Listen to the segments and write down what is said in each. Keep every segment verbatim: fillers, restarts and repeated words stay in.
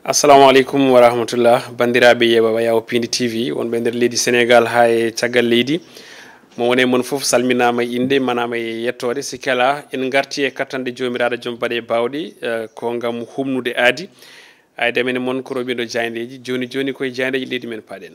Assalamu aleykum wa rahmatullah, banndiraaɓe yeeɓaɓe Yawo Pindi T V, wonɓe nder leydi Senegaal haa e caggal leydi. Mo woni e mon fof salminaama e innde, manaama e yettoode. Sikke alaa, en ngarti e kattanɗe Joomiraaɗo Joom baɗe baawɗe, eh, ko ngam humnude aadi. Ay, demene mon ko robindo jaayndeeji. Jooni jooni koye jaayndeeji leydi men paɗen.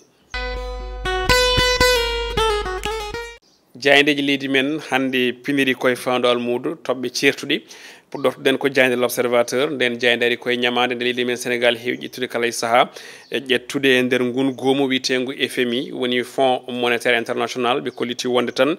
Jaayndeeji leydi men hannde piniri koye faandu almuudo toɓɓe ceertuɗi. Puɗɗortoɗen ko jaaynde L'Observateur. Nden jaaynde ari koye ñamaande nde leydi men Senegaal heewi ƴettude kala e sahaa. E ƴettude e nder ngun goomu wiyeteengu F M I, woni Fonds Monétaire International, ɓe kolliti wonde tan,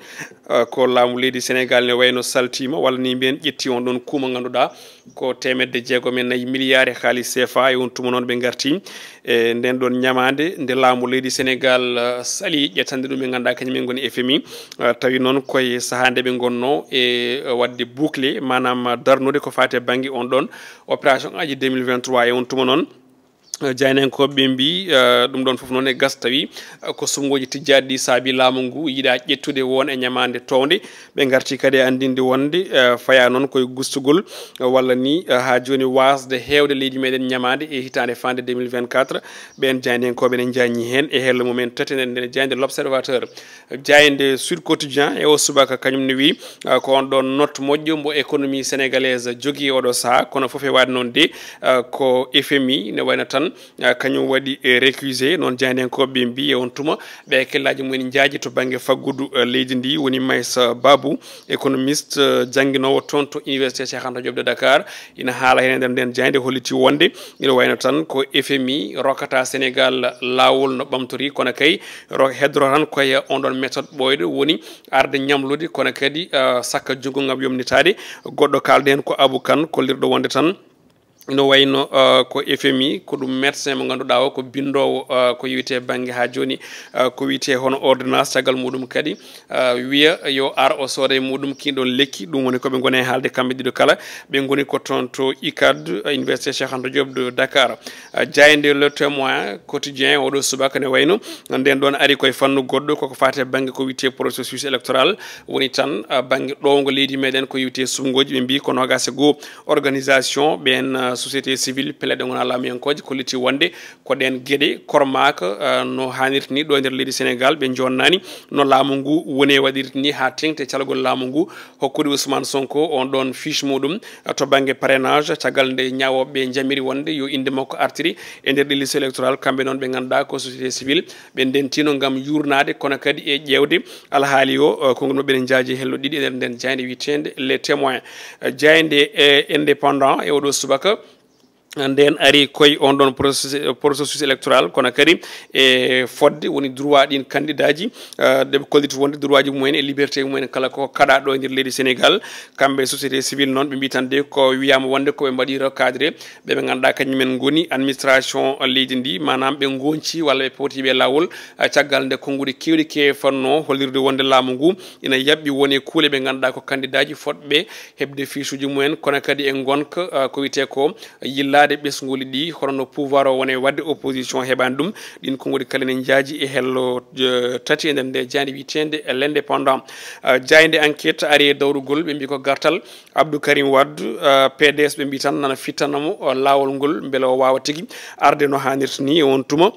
eh, ko laamu leydi Senegaal ne wayno saltiima, walla ni mbiyen ƴetti on ɗon kuuma ngannduɗaa ko teemedde jeegom e nayi miliyaare haalis C F A. E on tuma noon ɓe ngarti e nden ɗon ñamaande nde laamu leydi Senegaal, eh, sali ƴettande ɗum ɓe ngannduɗaa kañum en ngoni F M I. Eh, tawi noon koye sahaa nde ɓe ngonno e, eh, waɗde bouclé, maanaam darnude ko faati e bannge on ɗon opération aji deux mille vingt-trois. E on tuma noon, eh, jaayndiyankooɓe ɓe mbi, eh, ɗum ɗon fof noon e gas tawi, eh, ko suɓngooji tijjaaɗi ɗi saabi laamu ngu yiɗa ƴettude won e ñamaande townde. Ɓe ngarti kadi e anndinde wonde, eh, faya noon koye gustugol, eh, walla ni, eh, haa jooni waasde heewde leydi meɗen ñamaande e hitaande faande deux mille vingt-quatre. Ɓeen jaayndiyankooɓe ne njaññi heen e hello mumen tati nder, nder jaaynde L'Observateur. Jaaynde Sud Quotidien e o subaka kañum ne wi, eh, ko on ɗon note moƴƴo mbo économie sénégalaise jogii oɗo sahaa, kono fof e waade noon de, eh, ko F M I ne wayno tan, eh, kañum waɗi, eh, récusé. Noon jaayndiyankooɓe ɓe mbi e on tuma ɓe hakkillaaji mumen njaaji to bannge faggudu, eh, leydi ndi, woni Maïssa Babou, économiste, eh, jannginoowo toon to Université Cheikh Anta Diop de Dakar, ina haala heen e nder nden jaaynde, holliti wonde ina wayno tan ko F M I rokkata Senegaal laawol no ɓamtori, kono kay ro-, heddoro tan koye on ɗon méthode ɓooyɗo, woni arde ñamlude, kono kadi, eh, sakka junngo ngam yomnitaade. Goɗɗo kaalden ko Abou Kane, kollirɗo wonde tan ino wayno, eh, ko F M I, ko ɗum médecin mo ngannduɗaa o ko binndoowo, eh, ko wiyetee bannge haa jooni, eh, ko wiyetee hono ordonnance, caggal muɗum kadi, eh, wiya yo ar o sooda e muɗum kiin ɗon lekki. Ɗum woni ko ɓe ngoni e haalde kamɓe ɗiɗo kala. Ɓe ngoni ko toon to icad, eh, Université Cheikh Anta Diop de Dakar. Eh, jaaynde Le Témoin Quotidien oɗo subaka ne wayno nden ɗon ari koye fannu goɗɗo, koko faati e bannge ko wiyetee processus électoral, woni tan, eh, bannge ɗowngo leydi meɗen ko wiyetee suɓngooji. Ɓe mbi ko noogaas e goo organisation ɓeen, eh, société civile, peleɗe ngonaa laamuyankooje, kolliti wonde ko ɗeen geɗe kormaaka, eh, no haanirta ni ɗo e nder leydi Senegaal, ɓe jonnaani no laamu ngu woni e waɗirta ni haa teŋti e calgol laamu ngu, hokkude Ousmane Sonko on ɗon fiche muɗum, eh, to bannge parrainage, caggal nde ñaawooɓe ɓe njamiri wonde yo innde makko artiri e nder ɗi liste électorale. Kamɓe noon ɓe ngannduɗaa ko société civile, ɓe ndentino ngam yuurnaade, kono kadi e ƴeewde alhaali o, eh, konngol maɓɓe ne njaaji hello ɗiɗi e nder nden jaaynde wiyeteende Les Témoins. Eh, jaaynde, eh, Indépendant e oɗo subaka, nden ari koye on ɗon processus, processus électoral, kono kadi e fodde woni droit ɗin candidat ji, eh, ɗe ɓe kolliti wonde droit ji mumen e liberté mumen kala ko kaɗa ɗo e nder leydi Sénégal. Kamɓe société civile noon ɓe mbi tan de ko wiyama wonde ko ɓe mbaɗi recadré ɓe ɓe ngannduɗaa kañumen ngoni administration leydi ndi, maanaam ɓe ngonci walla ɓe pawti ɓe laawol, eh, caggal nde konnguɗi keewɗi keefanno hollirde wonde laamu ngu ina yaɓɓi woni e kuule ɓe ngannduɗaa ko candidat ji fotɓe heɓde fiche uji mumen, kono kadi e ngonka, eh, ko wiyetee ko yillaade ɓesnguuli ɗi, hono no pouvoir o woni e waɗde, opposition heɓaani ɗum. Ɗin konnguɗi kala ne njaaji e hello, eh, tati e nder nde jaaynde wiyeteende L'Indépendant. Eh, jaaynde Enquête ari e dawrugol, ɓe mbi ko gartal Abdou Karim Wade, eh, P D S, ɓe mbi tan nana fittanamo, eh, laawol ngol, mbele o waawa tigi arde no haanirta ni. E on tuma,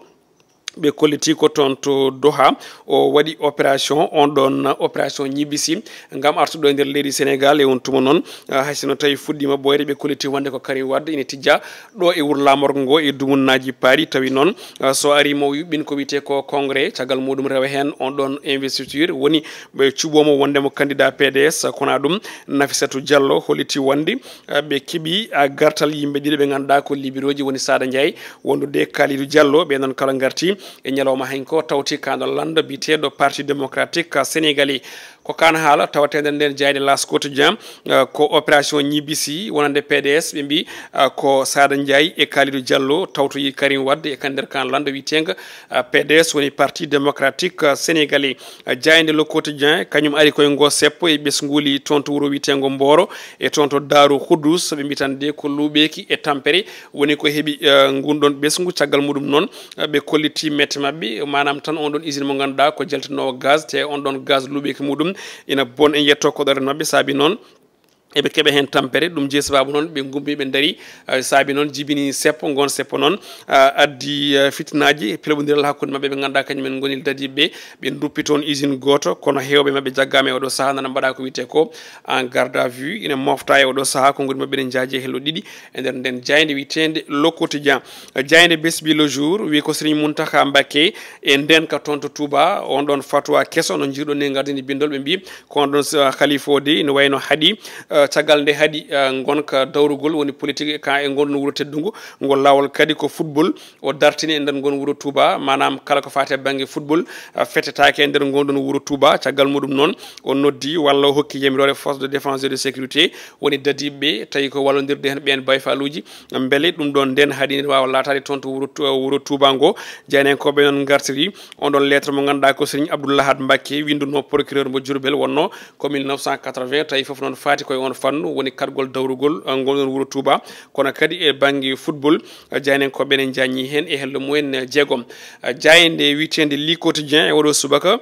ɓe kolliti ko toon to Doha, o waɗi opération, on ɗon opération ñibbisi, ngam artude e nder leydi Sénégal. E on tuma noon, eh, hay sinno tawi fuɗɗiima ɓooyde, ɓe kolliti wonde ko Karim Wade ina tijja ɗo e wuro laamorgo ngo e dumunnaaji paaɗi. Tawi noon, eh, so ari mo yuɓɓin ko wiyetee ko congrès, caggal muɗum rewa heen on ɗon investiture, woni ɓe cuɓoomo wondemo candidat P D S, kono ɗum Nafissatou Diallo holliti wonde, eh, ɓe keɓi, eh, gartal yimɓe ɗiɗo ɓe ngannduɗaa ko libéraux ji, woni Sada Ndiaye wondude Kalidou Diallo. Ɓe noon kala ngarti e ñalawma hanki o tawti kaanɗo lanndo biyeteeɗo Parti Démocratique Sénégalais. Ko kaan haala tawateende nder jaaynde L'As Quotidien, eh, ko opération ñibbisi wonande P D S, ɓe mbi, eh, ko Sada Ndiaye e Kalidou Diallo tawtoyi Karim Wade e kan nder kan lanndo wiyeteengo, eh, P D S woni Parti Démocratique, eh, Sénégalais. Eh, jaaynde Le Quotidien kañum ari koye ngo seppo e ɓesnguuli toon to wuro wiyeteengo Mboro e toon to Daaru Huddus, ɓe mbi tan de ko luuɓeeki e tampere woni ko heɓi, eh, ngun ɗon ɓesngu. Caggal muɗum noon, eh, ɓe kolliti mette maɓɓe, maanaam tan on ɗon usine mo ngannduɗaa ko jaltinoowo gaz, te on ɗon gaz luuɓeeki muɗum ina bon e yetto koɗoore maɓɓe. Saabi noon, eɓe keɓa heen tampere. Ɗum jeyi sabaabu noon ɓe ngummi, ɓe ndarii, eh, saabi noon jibini seppo. Ngoon seppo noon, eh, addi, eh, fitinaaji, pelɓondiral hakkunde maɓɓe, ɓe ngannduɗaa kañum en ngoni dadiiɓe ɓe. Ɓe nduppi toon usine gooto, kono heewɓe maɓɓe jaggaama e oɗo sahaa, nana mbaɗa ko wiyetee ko en garde à vue, ina mofta e oɗo sahaa, konguɗi maɓɓe ene njaaji e hello ɗiɗi e nder nden jaaynde wiyeteende Le Quotidien. Jaaynde Besbi Le Jour wi ko Serigne Mountakha Mbacké e nden ka toon to Touba, on ɗon fatwa keso no njirɗon ni, ngardini bindol, ɓe mbi ko on ɗon, uh, khalifa o de ina wayno haɗi, uh, caggal nde haɗi, uh, ngonka dawrugol woni politique ka e ngon wuro teddungu, ngol laawol kadi ko football o dartini e nder ngon wuro Touba, maanaam kala ko faati e bannge football, uh, fettetaake e nder ngon ɗon wuro Touba. Caggal muɗum noon, o noddi walla o hokki yamiroore force de défense et de sécurité, woni dadiiɓe ɓe, tawi ko wallondirde heen ɓeen bayfaaluuji, mbele ɗum ɗoon nden haɗi ene waawa laataade toon to wuro Tu-, wuro Touba ngo. Jaayndiyankooɓe noon ngartiri on ɗon lettre mo ngannduɗaa ko Serigne Abdoul Lahad Mbacké winndunoo procureur mo Diourbel, wonnoo ko mille neuf cent quatre-vingts, tawi fof noon faati koye on fannu, woni kaɗgol dawrugol, uh, ngol ɗon wuro Touba. Kono kadi e bannge football, uh, jaayndiyankooɓe ene njaññi heen e hello mumen, uh, jeegom. Uh, jaaynde wiyeteende Le Quotidien e oɗo subaka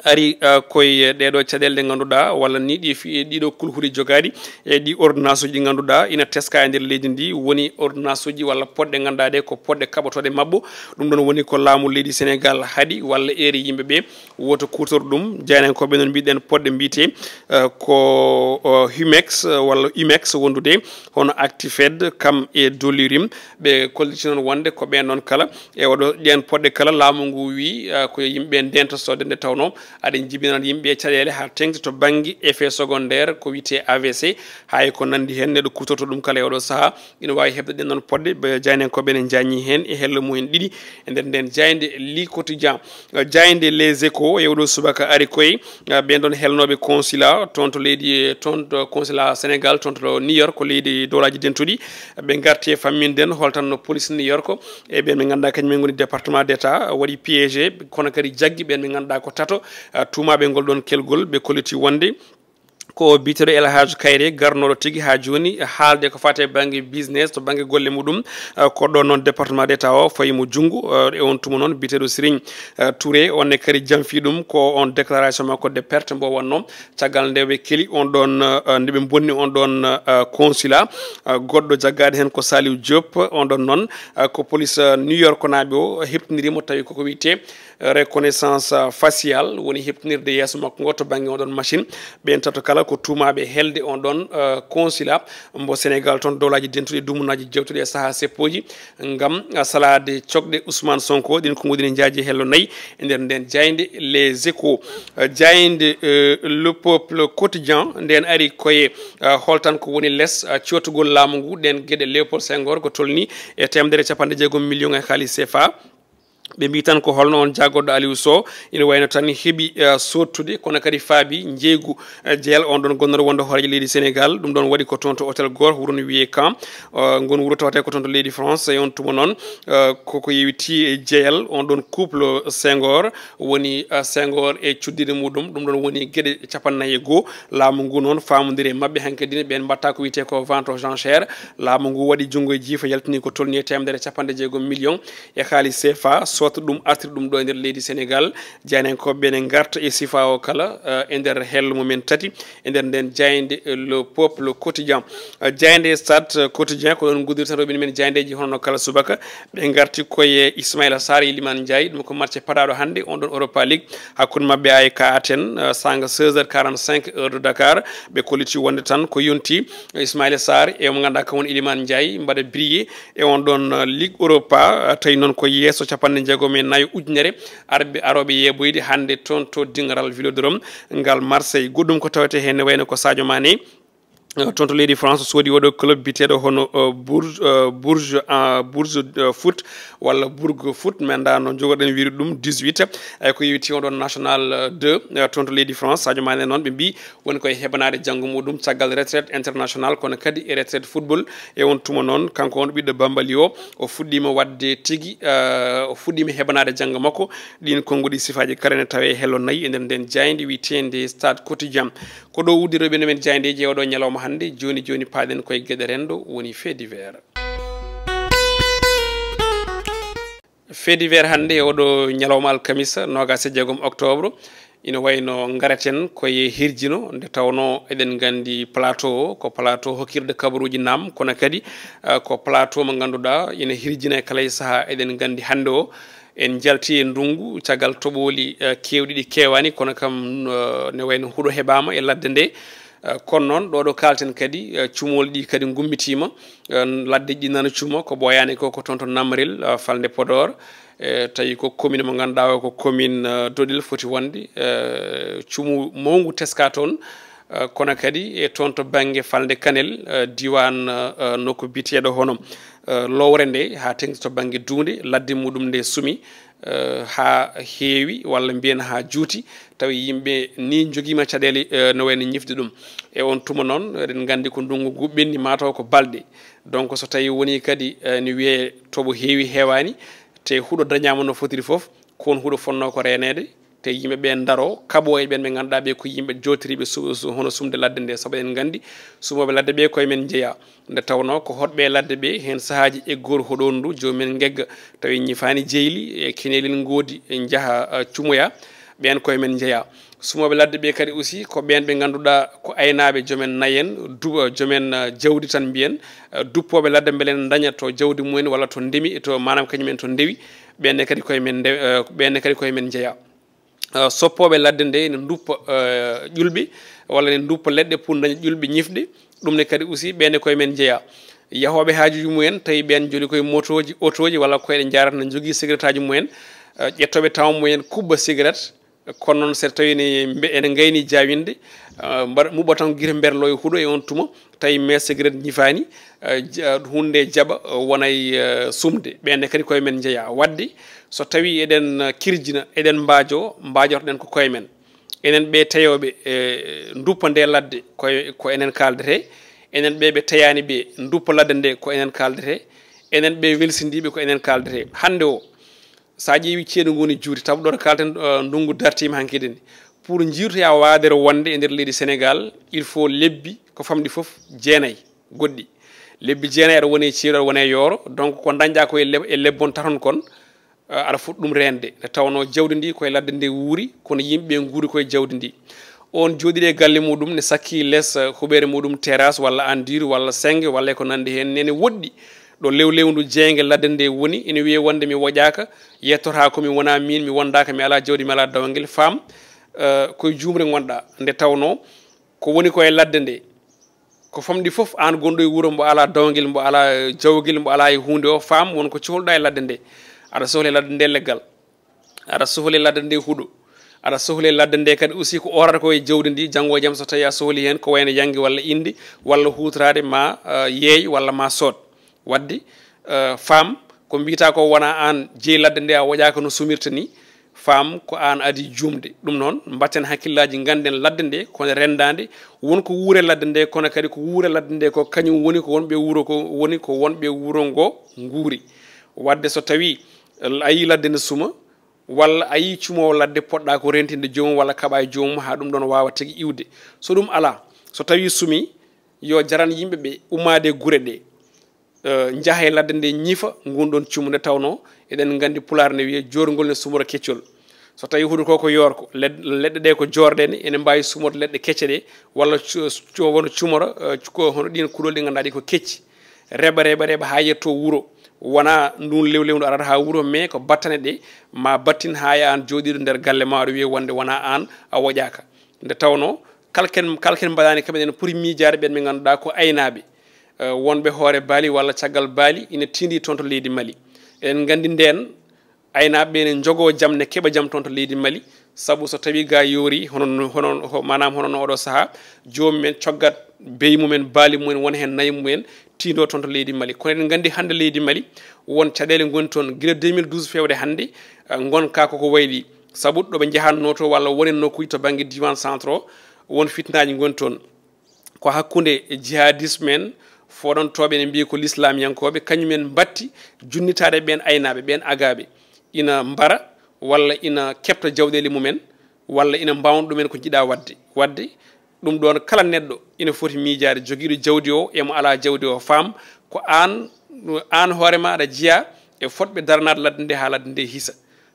ari, uh, koye ɗeɗo caɗeele ɗe ngannduɗaa, walla ni ɗi fi-, ɗiɗo kulhuli jogaaɗi e ɗi ordonnance uji ɗi ngannduɗaa ina teska e nder leydi ndi, woni ordonnance uji walla poɗɗe ngannduɗaa ɗe ko poɗɗe kaɓotooɗe mabbo. Ɗum ɗon woni ko laamu leydi Sénégal haɗi walla eeri yimɓe ɓe woto kuutor ɗum. Jaayndiyankooɓe noon mbiɗen poɗɗe mbiyetee, uh, ko, uh, Humex, uh, walla Umex wondude hono Actifed, kam e Dolirim. Ɓe kolliti noon wonde ko ɓeen noon kala e oɗo, ɗeen poɗɗe kala, laamu ngu wi, uh, ko yo yimɓe ɓe ndento sodde nde tawnoo aɗen jibinana yimɓe caɗeele haa teŋti to bannge effet secondaire ko wiyetee A V C, haa e ko nanndi heen, neɗɗo kuutorto ɗum kala e oɗo sahaa. Ina waawi heɓde ɗeen noon poɗɗe, ɓe jaayndiyankooɓe ene njaññi heen e hello mumen ɗiɗi e nder ndeen jaaynde Le Quotidien. Uh, jaaynde Les Échos e oɗo subaka ari koye, uh, ɓeen ɗoon helnooɓe consulat toon to leydi, toon to consulat Sénégal toon to New York, ko leydi Dowlaaji Dentuɗi. Ɓe ngarti e famminden holtan no police New York e ɓeen ɓe ngannduɗaa kañum en ngoni département d'État waɗi piégé, kono kadi jaggi ɓeen ɓe ngannduɗaa ko tato, uh, tuumaaɓe ngol ɗoon kelgol. Ɓe kolliti wonde ko o biyeteeɗo El Hadj Kayre, garnooɗo tigi haa jooni haalde ko faati e bannge business to bannge golle muɗum. Uh, ko ɗoon noon département d'État o fayi mo junngo, uh, e on tuma noon biyeteeɗo Serigne, uh, Touré, on ne kadi jamfii ɗum ko on déclaration makko de perte mbo wonnoo caggal nde ɓe keli on ɗoon, uh, nde ɓe mbonni on ɗoon, uh, consulat. Uh, goɗɗo jaggaade heen ko Saliou Diop, on ɗoon noon, uh, ko police, uh, New York naaɓe o heɓtiniri mo, tawi koko wiyetee reconnaissance, uh, faciale, woni heɓtinirde yeeso makko ngo to bannge on ɗoon machine. Ɓeen tato kala ko tuumaaɓe helde on ɗoon, uh, consulat mbo Sénégal toon Dowlaaji Dentuɗi, dumunaaji jewtuɗi e sahaa seppooji ngam, uh, salaade cokɗe Ousmane Sonko. Ɗin ko ngoɗini njaaji hello nayi e nder ndeen jaaynde Les Échos. Uh, jaaynde, uh, Le Peuple Quotidien nden ari koye, uh, holtan ko woni les, uh, cootugol laamu ngu, ɗeen geɗe Léopold Senghor ko tolni e teemedere e capanɗe jeegom million e haalis C F A. Ɓe mbii tan ko holno on jaggoɗo Aliou Sow ina wayno tan heɓi, eh, soodtude, kono kadi faabi njeeygu, eh, jeel on ɗon gonnooɗo wonde hooreejo leydi Sénégal. Ɗum ɗon waɗi ko toon to hôtel Gore, wuro no wiyee Camp. Eh, ngon wuro tawatee ko toon to leydi France. E on tuma noon, eh, koko yewti e jeel on ɗon couple Senghor, woni, eh, Senghor e cuddiɗo muɗum. Ɗum ɗon woni geɗe capanɗe nayi e goo. Laamu ngu noon faamondiri e maɓɓe, hankadi ne ɓeen mbaɗta ko wiyetee ko vente aux enchères. Laamu ngu waɗi junngo e jiifa, yaltini ko tolni e teemedere capanɗe jeegom million e haalis C F A, sotta ɗum, artira ɗum ɗo e nder leydi Sénégal. Jaayndiyankooɓe ɓe ne ngarta e sifa o kala, eh, e nder hello mumen tati, e nder nden jaaynde, eh, Le Peuple Quotidien. Eh, jaaynde Stade Quotidien, ko ɗon nguddirten rewɓe men jaayndeeji hono no kala subaka. Ɓe ngarti koye Ismaïla Sarr, Iliman Ndiaye, ɗum ko match paɗaaɗo hannde, on ɗon Europa League, hakkunde maɓɓe A E K Athènes, eh, saanga seize heures quarante-cinq heure de Dakar. Ɓe kolliti wonde tan ko yonti Ismaïla Sarr e mo ngannduɗaa kam woni Iliman Ndiaye mbaɗa briller e on ɗon, uh, Ligue Europa, uh, tawi noon ko yeeso capanɗe jeegom e nayo ujunere arɓe, arooɓe yeeɓoyde hannde toon to dingaral Vélodrome ngal Marseille. Goɗɗum ko tawetee heen ne wayno ko Sadio Mané, uh, toon to leydi France soodi oɗo club biyeteeɗo hono, uh, Bourges, uh, Bourges, uh, Bourges, uh, Foot walla Bourg Foot, mi anndaa no njogorɗen wiyde ɗum, dix-huit. Ay ko yewti on ɗon National, uh, deux, uh, toon to leydi France. Sadio Mané noon ɓe mbii woni koye heɓanaade janngo muɗum caggal retraite international, kono kadi e retraite football. E on tuma noon, kanko on ɓiɗɗo Bambali o, o fuɗɗiima waɗde tigi, eh, o fuɗɗiima heɓanaade janngo makko. Ɗiin konnguɗi sifaaji kala ene tawee e hello nayi e nder ndeen jaaynde wiyeteende Stade Quotidien. Ko ɗo udditorɓe men jaayndeeji e oɗo ñalawma hannde. Jooni jooni, paaɗen koye geɗe renndo, woni fait divers. Fait divers hannde e oɗo ñalawma alkamisa, noogaas e jeegom octobre. Ina wayno ngaraten koye hirjino, nde tawnoo eɗen nganndi plateau o ko plateau hokkirde kabaruuji naam, kono kadi, eh, ko plateau mo ngannduɗaa ina hirjina e kala e sahaa. Eɗen nganndi hannde o en njalti e ndunngu, caggal toɓooli, eh, keewɗi ɗi keewaani, kono kam, eh, ne wayno huɗo heɓaama e ladde nde. Eh, kono noon, ɗo ɗo kaalten kadi, eh, cumooli ɗi kadi ngummitiima. Eh, laddeeji ɗi nana cuma, ko ɓooyaani ko, ko toon to Namrel, eh, falnde Podor. Eh, tawi ko commune mo ngannduɗaa o, ko commune, eh, Dodel foti wonde. Eh, cumu mawngu teska toon, eh, kono kadi e toon to bannge falnde Kanel, eh, diiwaan, eh, eh, nokku biyeteeɗo hono, eh, Lowre nde, haa teŋti to bannge Duunde, ladde muɗum nde sumi, eh, haa heewi, walla mbiyen haa juuti, tawi yimɓe ni njogiima caɗeele, eh, no wayno ñifde ɗum. E on tuma noon, eɗen nganndi ko ndunngu ngu ɓenni, mataw ko balɗe. Donc, so tawi woni kadi, eh, ne wiyee toɓo heewi, heewaani, te huɗo dañaama no fotiri fof, ko on huɗo fotnoo ko reeneede, te yimɓe ɓe ndaro, kaɓo e ɓeen ɓe ngannduɗaa ɓe ko yimɓe jooɗtiriiɓe su-, su-, hono sumde ladde nde, sabu eɗen nganndi sumooɓe ladde ɓe koye men njeyaa. Nde tawnoo ko hoɗɓe e ladde ɓe, heen sahaaji eggor hoɗoondu, joom men ngegga, tawi ñifaani jeyli, e keneeli ngoodi, e njaha, eh, cumoya, ɓeen koye men njeyaa. Sumooɓe ladde ɓe kadi aussi ko ɓeen ɓe ngannduɗaa ko aynaaɓe, joom en nayi en, du-, joom en, eh, jawdi tan mbiyen, eh, duppooɓe ladde mbele en ndaña to jawdi mumen walla to ndemi, to maanaam kañum en to ndewi, ɓeen ne kadi koye men nde-, eh, ɓeen ne kadi koye men njeyaa. Eh, soppooɓe ladde nde ene nduppa, eh, ƴulɓe walla ene nduppa leɗɗe pour ndaña ƴulɓe ñifɗe, ɗum ne kadi aussi ɓeen ne koye men njeyaa. Yahooɓe haajuuji mumen tawi ɓeen njoli koye motooji, otooji walla koye ɗe njaarata, ne njogii cigarette aji mumen, eh, ƴettooɓe temps mumen kuɓɓa cigarette, kono noon, so tawii ne mbe-, ene ngayni jaawinde, ah, mbaɗa, muɓɓa tan gite mberloo e huɗo e on tuma, tawi mais cigarette ñifaani, ah, ja-, huunde jaɓa, ah, wonay, ah, sumde. Ɓeen ne kadi koye men njeyaa. Waɗde, so tawii eɗen, ah, kirjina, eɗen mbaajoo, mbaajortoɗen ko koye men. Enen ɓe teyooɓe, e nduppa nde ladde, koye, ko enen kaaldetee. Enen ɓe ɓe teyaani ɓe nduppa ladde nde, ko enen kaaldetee. Enen ɓe welsindiiɓe, ko enen kaaldetee. Hannde o, so a ƴeewi ceeɗu ngu ne juuti, taw ɗo kaalten, eh, ndunngu dartiima hanki ɗen. Pour njiirtoya waadere wonde e nder leydi Sénégal, il faut lebbi ko famɗi fof jeenayi goɗɗi. Lebbi jeenayi aɗa woni e ceeɗu, aɗa woni e yooro, donc ko dañɗa ko e leb-, e lebbon taton kon, eh, aɗa foti ɗum reende. Nde tawnoo jawdi ndi koye ladde nde wuuri, kono yimɓe ɓe nguuri koye jawdi ndi. On jooɗiiɗo e galle muɗum ne sakkii les, eh, huɓeere muɗum terrasse walla en dur walla seng walla e ko nanndi heen, nene woɗɗi. Ɗo lewlewndu jeynge ladde nde woni, ene wiyee wonde mi woƴaaka, yettotaako mi, wonaa miin, mi wondaaka, mi alaa jawdi, mi alaa dawangel. Faam, eh, koye juumre ngonɗaa. Nde tawnoo ko woni ko e ladde nde, ko famɗi fof, aan gonɗo e wuro, mbo alaa dawangel, mbo alaa, eh, jawgel, mbo alaa e huunde o, faam won ko cohluɗaa e ladde nde. Aɗa sohla e ladde nde leggal. Aɗa sohli ladde nde huɗo. Aɗa sohli ladde nde kadi aussi ko oorata ko e jawdi ndi, janngo e jam so tawi a sohli heen ko wayno yannge walla innde walla huutoraade ma, eh, yeey walla ma sood. Waɗde, eh, faam ko mbiyata ko wona aan jeyi ladde nde, a woƴaaka no sumirta ni, faam ko aan adi juumde. Ɗum noon, mbatten hakkillaaji, ngannden ladde nde kono renndaande, won ko wuure ladde nde, kono kadi ko wuure ladde nde ko kañum woni ko wonɓe wuro ko, woni ko wonɓe wuro ngo nguuri. Waɗde so tawi a yii ladde ne suma, walla a yii cumoowo ladde, poɗɗa ko rentinde joomum walla kaɓa e joomum haa ɗum ɗoon waawa tigi iwde. So ɗum alaa, so tawii sumii, yo jaran yimɓe ɓe ummaade e gure ɗe, eh, njaha e ladde nde, ñifa ngun ɗoon cumu. Nde tawnoo eɗen nganndi Pulaar ne wiyee joorngol ne sumora keccol. So tawii huɗo ko ko yoorko, led-, leɗɗe ɗe ko joorɗe ne, ene mbaawi sumorde leɗɗe kecce ɗe, walla cu-, cu-, wano cumora, eh, ko hono ɗiin kuɗol ɗi ngannduɗaa ɗi ko kecci. Reɓa, reɓa, reɓa haa yetto wuro. Wona ndun lewlewndu arata haa wuro, mais ko battane ɗe ma battin haa e aan jooɗiiɗo nder galle ma, aɗa wiya wonde wona aan a woƴaaka. Nde tawnoo kalken, kalken mbaɗaani kam, eɗen poti miijaade ɓeen ɓe ngannduɗaa ko aynaaɓe, eh, wonɓe hoore baali walla caggal baali ina tiindii toon to leydi Mali. Eɗen nganndi ndeen, aynaaɓe ɓe ne njogoo jam, ne keɓa jam toon to leydi Mali, sabu so tawii ga yoori, hono no, hono, ho-, maanaam hono no oɗo sahaa, joomum en coggat beyi mumen, baali mumen, won heen nayi mumen, tiindoo toon to leydi Mali. Kono eɗen nganndi hannde leydi Mali, won caɗeele ngoni toon gila deux mille douze feewde hannde, eh, ngonka koko wayli. Sabu ɗo ɓe njahatnoo to walla wonen nokkuuji to bannge diiwaan centre o, won fitinaaji ngoni toon. Ko hakkunde jihadisme en, fooɗantooɓe ene mbiyi ko lislamiyankooɓe, kañum en mbatti junnitaade ɓeen aynaaɓe, ɓeen agaaɓe, ina mbara walla ina keɓta jawɗeele mumen, walla ina mbawna ɗumen ko njiɗaa waɗde. Waɗde ɗum ɗoon, kala neɗɗo ina foti miijaade, jogiiɗo jawdi o e mo alaa jawdi o, faam ko aan, aan hoore ma aɗa jeyaa e fotɓe daranaade ladde nde haa ladde nde hisa.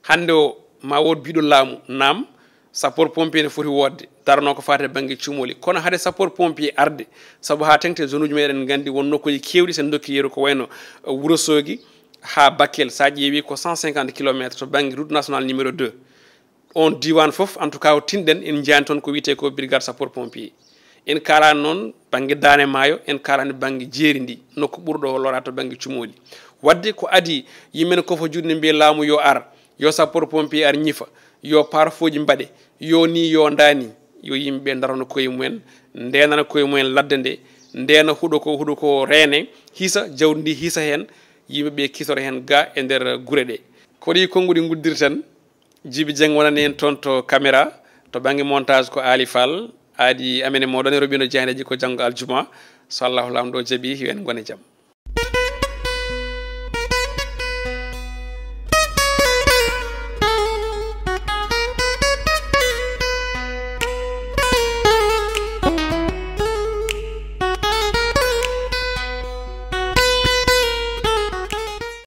Hannde o, ma wood biɗo laamu, naam, Sapeur pompier ne foti wodde, darano ko fate banggue cumoli. Kono hade sapeur pompier arde, sabu ha tengte zone uji meɗen gandi won nokkuji kewɗi sen dokki yeru ko wayno, eh, Wuro Sogi ha Bakel, sa ƴeewi ko cent cinquante kilomètres to banggue route nationale numéro deux. On diwan fof, en tout cas, o tinɗen, en jiyani toon ko wiyete ko brigade sapeur pompier. En kalani noon banggue Daande Maayo, en kalani banggue jeeri ndi, nokku ɓurɗo o lora to banggue cumoli. Wadde ko adi yimɓe ne kofa juuɗe ne mbiya laamu yo ar, yo sapeur pompier ar ñifa, yo parfoji mbaɗe, yo ni, yo ndani, yo yimɓe darano koye mumen, ndenana koye mumen ladde nde, ndena huɗo ko, huɗo ko reene, hisa jawdi ndi, hisa hen, yimɓeɓe kisora hen ga e nder guure ɗe. Ko ɗi konnguɗi guddirten. Jibi Dieng wonani en toon to caméra, to banggue montage ko Ali Fall, adi amen e moɗon e roɓino jaayndeji ko janngo aljuma. So Allahu Laamɗo jaɓi, yo en ngone jam.